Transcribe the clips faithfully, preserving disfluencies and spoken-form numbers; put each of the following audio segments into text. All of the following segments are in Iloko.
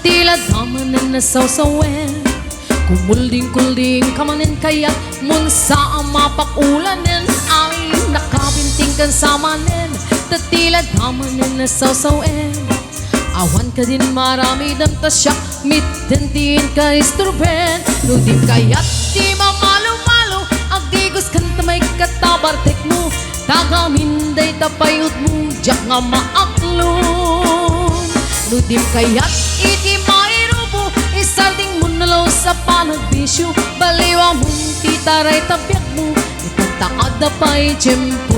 Ti lada manen a sawsawen, kumuldingkulding ka manen kayat, mo sa a mapakulanen, ay nakabinting kan sa manen. Ta ti lada manen a sawsawen, awan kadin maaramidem ta siak mitdin ti inka istorben. No di kayat ti mamalumalo, agdigos kan ta maikkat ta bartekmo, tagamin dayta payotmo, diak nga maaklon. No di kayat iti mairubo, isardingmo no laus a panagbisio, baliwamon ti taray ta biagmo, itan ta adda pay tiempo.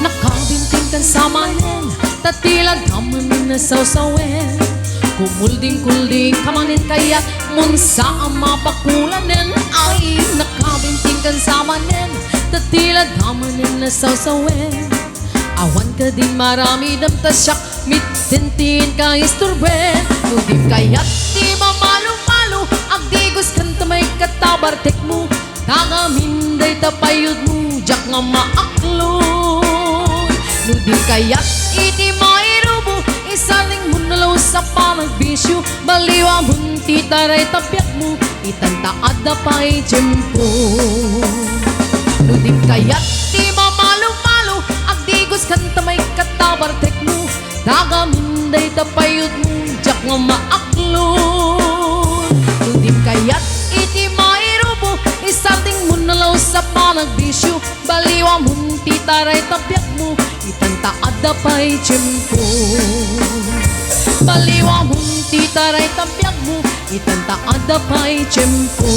Nakabinting kan sa manen, ta ti lada manen a sawsawen. Kumuldingkulding ka manen kayat, mo sa a mapakulanen, ay nakabinting kan sa manen, ta ti lada manen a sawsawen. Awan kadin maaramidem ta siak mitdin ti inka istorben. No di kayat ti mamalumalo, agdigos kan ta maikkat ta bartekmo, tagamin dayta payotmo, diak nga maaklon. No di kayat iti mairubo, isardingmo no laus a panagbisio, baliwamon ti taray ta biagmo, itan ta adda pay tiempo. No di kayat ti mamalumalo, agdigos kan ta maikkat ta bartekmo, tagamin dayta payotmo, diak nga maaklon. No di kayat iti mairubo, isardingmo no laus a panagbisio, baliwamon ti taray ta biagmo, itan ta adda pay tiempo. Baliwamon ti taray ta biagmo, itan ta adda pay tiempo.